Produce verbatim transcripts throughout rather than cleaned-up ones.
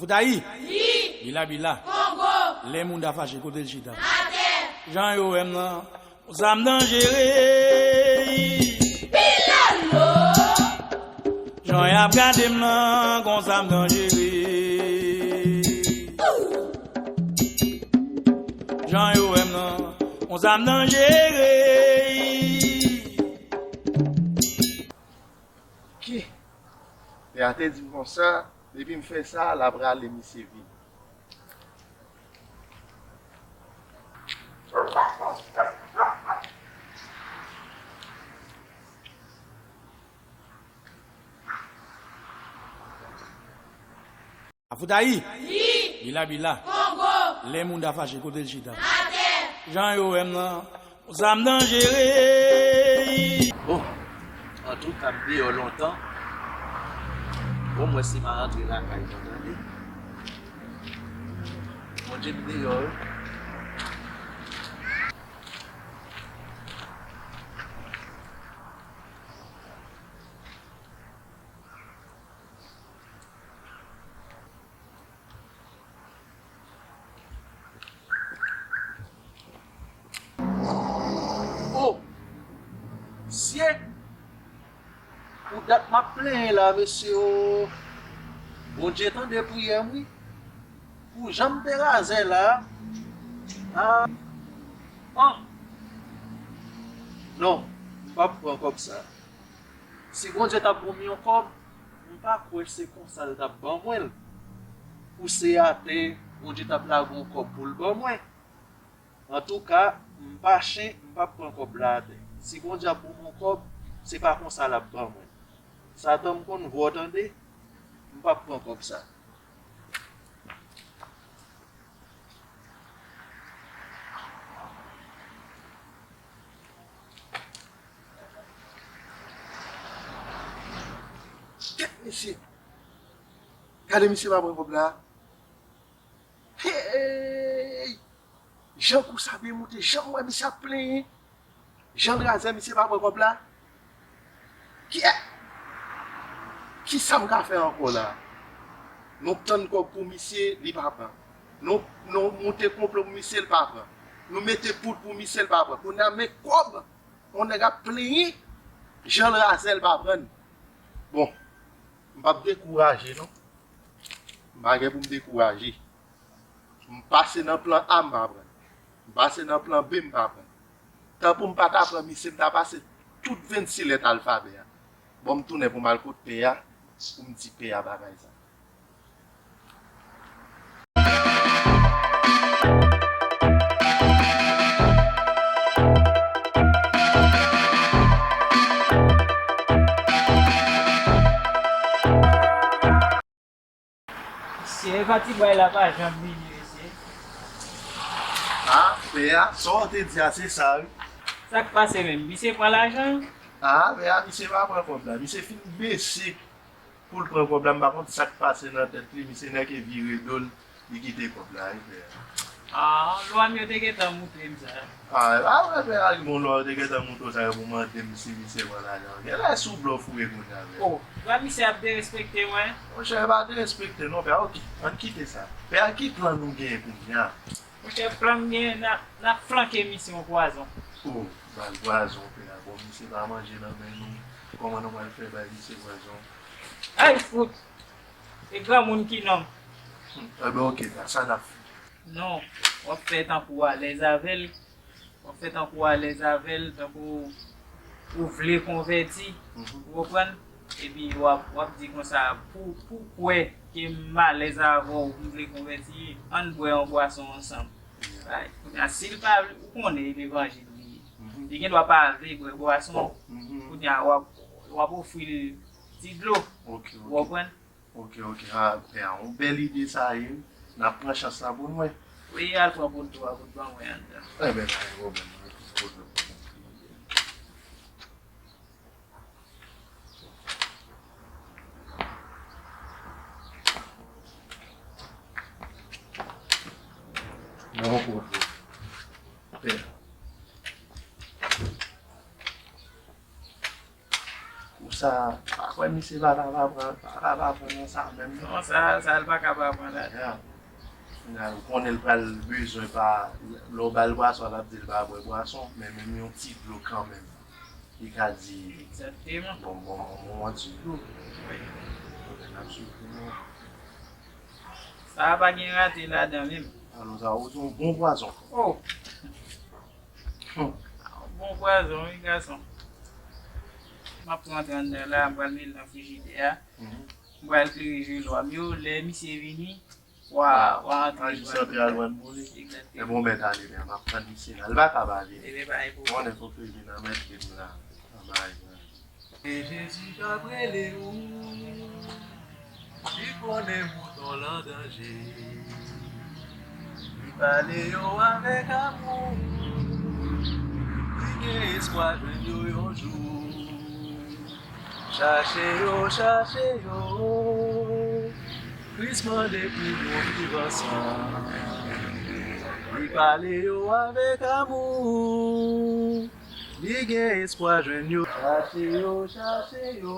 Foutayi! Wi! Bila bila! Kongo! Lè moun ta fache, kote l chita? Atè! Jan yo wè m nan, konsa m danjere. Pilolo! Jan y ap gade m nan, konsa m danjere. Jan yo wè m nan, konsa m danjere. Ki? Pè a te di m konsa, depi m fè sa, l ap rale misye vini. Afoutayi! Wi! Bila bila! Kongo! Lè moun ta fache, kote l chita? Atè! Jan yo wè m nan, konsa m danjere. Bon, antouka, m deyò lontan. Bon, mwen si m a rantre lakay mwen, tande. Bondye, m deyò, wi. O! Sye! Pou dat m ap plenyen la, mesye o. Bondye tande priyè m, wi. Pou jan m te razè la. A. An. Non, m p ap pran kòb sa. Si Bondye t ap ban m yon kòb, m pa kwè se konsa l t ap ban mwen l. Pouse atè, Bondye t ap lage yon kòb pou l ban mwen. Antouka, m pa chen, m p ap pran kòb la atè. Si Bondye ap ban m yon kòb, se pa konsa l ap ban mwen. Satan, m konn vwa w, tande, m p ap pran kòb sa. Tèt misye! Gade misye pa pran kòb la. Hey! Jan kou sa byen moute, jan m wè misye ap plenyen. Jan l razè, misye pa pran kòb la. Ki, kisa m ka fè ankò la? Nou tann kòb pou misye, li pa pran. Nou, nou moute konplo pou misye, li pa pran. Nou mete poud pou misye, li pa pran. Kounye a, men kòb, yon nèg ap plenyen, jan l razè, li pa pran. Bon, m p ap dekouraje, non. M pa gen pou m dekouraje. M pase nan plan A, m pa pran. M pase nan plan B, m pa pran. Tan pou m pa ta pran misye, m ta pase tout vennsis lèt alfabè a. Bon, m tounen pou m al kot pè a, pou m di pè a bagay sa. Mesye, e pa ti bway la pa janm vini, mesye. A, pè a, sa w te di a, se sa, wi. Sa k pase menm? Misye pran lajan? A, pè a, misye pa pran kòb la. Misye fin bese pou l pran kòb la, m pa konn sa k pase nan tèt li. Misye nèke vire do l, li kite kòb la, wi, pè a. A, lwa m yo te gentan moutre m sa. A, a, wè, pè a, bon, lwa yo te gentan moutre w sa yo pou mande m si misye pran lajan. Genlè sou blòf ou ye kounye a, pè. O, lwa misye ap derespekte mwen. Monchè, pa derespekte non, pè a, oke, ann kite sa. Pè a, ki plan nou genyen kounye a? Monchè, plan m genyen, n ap, n ap flanke misye yon pwazon. O, ba l pwazon, pè a. Bon, misye pa manje nan men nou. Kòman nou pral fè bay misye pwazon? Ay, fout! E granmoun ki nonm. Enben, oke, sa, sa n ap fè? Non, w ap fè tankou w alèz avè l. W ap fè tankou w alèz avè l, tankou ou vle konvèti. Mhm. Ou konprann? Epi w ap, w ap di konsa, pou, pou kwè ke m alèz avè w, m vle konvèti, ann bwè yon bwason ansanm. Ay, kounye a, si l pa vle, ou konnen e levanjil li ye. Mhm. Li gen dwa pa vle bwè bwason. Mhm. Kounye a, w ap, w ap ofri l ti dlo. Ok, ok. Ou konprann? Ok, ok. A, pè a, yon bèl ide sa ye. N ap pran chans la pou nou, wi. Wi, al pran poto a, pou ban mwen anndan. Enben, pa gen pwoblèm, non. Poto. Bon, poto. Pè a. Konsa, pa kwè m Se pa ta pa pran, pa ta pa pran nan sa menm non. Non, sa, sa l pa ka pa pran ladan. Ya. Ou konnen l pral bezwen pa, lè w ba l bwason, l ap di l pa bwè bwason, men menm yon ti dlo kanmenm. Li ka di, egzakteman, bon, bon, bon, bon, ti dlo. Wi. Konnen n ap swiv pou nou. Sa a pa gen rate ladan menm. Alò, sa ou se yon bon pwazon. Oh! Yon bon pwazon, wi, gason. M ap rantre anndan la, m pral mete l nan frijidè a. Mhm. M pral klere je lwa m yo. Lè misye vini, w a, w a antre. A jis antre al jwenn pou li. Egzakteman. Ebyen, ou mèt ale, men m ap tann misye la. Li pa ka pa vini. Ebyen, pa gen pwoblèm. Konnen fòk li vin anmède m la. Anba, e Jezi k ap rele ou, li konnen mouton l an danje. Li pale yo avèk amou, li gen espwa jwenn yo yon jou. Chache yo, chache yo, Kris mande pou nou viv ansanm. Li pale yo avèk amou. Li gen espwa jwenn yo. Chache yo, chache yo.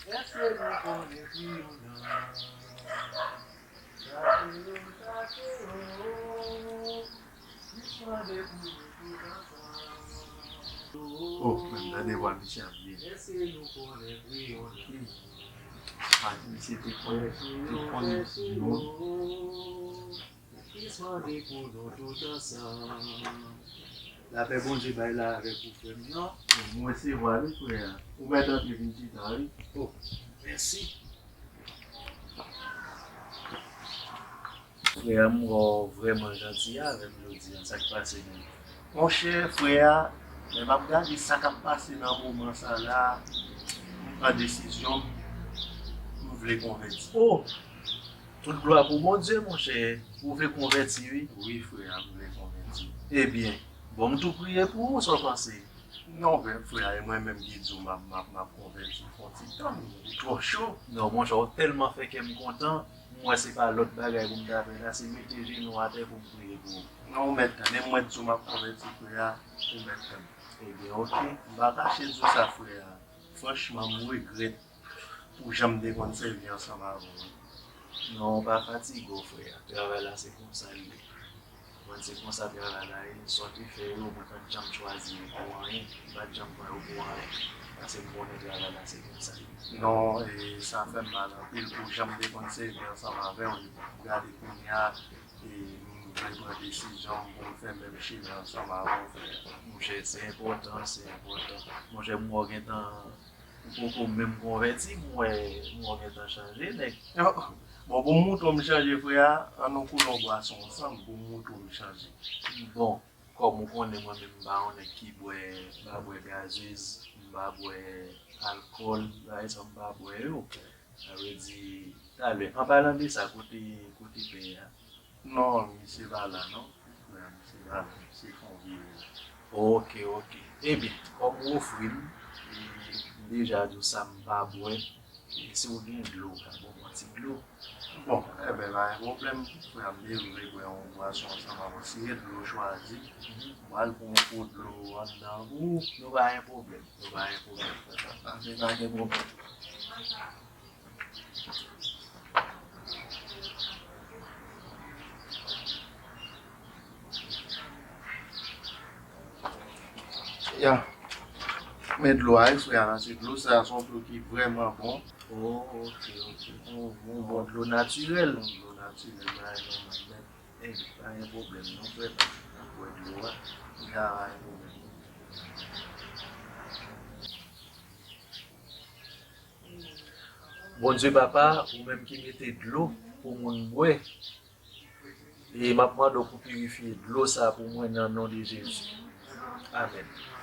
Èske nou konnen pri yon nonm? Chache yo, chache yo. Li chante pou nou tout ansanm. Oh, men tande vwa misye ap vini. Èske nou konnen pri yon nonm? Hmm. Ah, misye te konnen, te konnen non. Kris mande pou nou tout ansanm. Lapè Bondye bay la avèk ou, frè m nan. M resevwa li, frè a. Ou mèt antre vin chita, wi. Oh, mèsi. Frè a, m wè w vrèman janti avè m jodi a. Sa k pase menm? Monchè, frè a, lè m ap gade sa k ap pase nan moman sa la, m pran desizyon m, m vle konvèti. Oh! Tout glwa pou Bondye, monchè. Ou vle konvèti, wi. Wi, frè a, m vle konvèti. Ebyen, bon, m tou priye pou ou, sa w panse? Non, frè, frè a, e mwen menm ki di w m ap, m ap, m ap konvèti, fè yon ti tann, ou twò cho. Non, monchè, ou tèlman fè kè m kontan. M wè se pa lòt bagay pou m ta fè la, se mete jenou atè pou m priye pou ou. Non, ou mèt tann, e mwen di w m ap konvèti, frè a, ou mèt tann. Ebyen, oke. M pa kache di w sa, frè a. Franchman, m regrèt pou jan m te konn sèvi ansanm avè w. Non, pa fatige w, frè a. Travay la, se konsa l ye. Mwen, se konsa travay la ye. Sa w te fè yo, mwen pa t janm chwazi yo pou anyen. M pa t janm pran yo pou anyen. Paske m konnen travay la, se konsa l ye. Non, e sa fè m mal anpil pou jan m te konn sèvi ansanm avè w. Epi m gade kounye a, e m vle pran desizyon m pou m fè menm chemen ansanm avè w, frè. Monchè, se enpòtan, se enpòtan. Monchè, m wè w gentan Ou poko menm konvèti, m wè, m wè w gentan chanje, nèg. Bon, pou m moutre w m chanje, frè a, ann nou koule yon bwason ansanm pou m moutre w m chanje. Bon, kòm ou konnen, mwen menm, m pa yon nèg ki bwè, m pa bwè gazez, m pa bwè alkòl, bagay sa yo, m pa bwè yo. Sa vle di, talè, an palan de sa, kote, kote pè a? Non, misye pa la non. Frè, misye pa la, misye fè yon vire la. Oke, oke. Ebyen, kòm ou ofri m, e, m deja di w sa m pa bwè, e si w gen dlo, w ka ban m yon ti dlo. Bon, ebyen, pa gen pwoblèm. Frè, m te vle bwè yon bwason ansanm avè w. Si se dlo w chwazi, m pral pran yon po dlo anndan pou ou. Nou pa gen pwoblèm, nou pa gen pwoblèm. Anben, pa gen pwoblèm. Ya. Men dlo a, wi, frè a, se dlo sa, se yon dlo ki vrèman bon. Oh, oke, oke. Yon bon, bon dlo natirèl. Yon dlo natirèl, bagay nòmal nèt. Ebyen, pa gen pwoblèm non, frè. N ap bwè dlo a. Ya, pa gen pwoblèm non. Bondye Papa, ou menm ki mete dlo pou moun bwè, e m ap mande w pou pirifye dlo sa pou mwen nan non de Jezi. Amèn.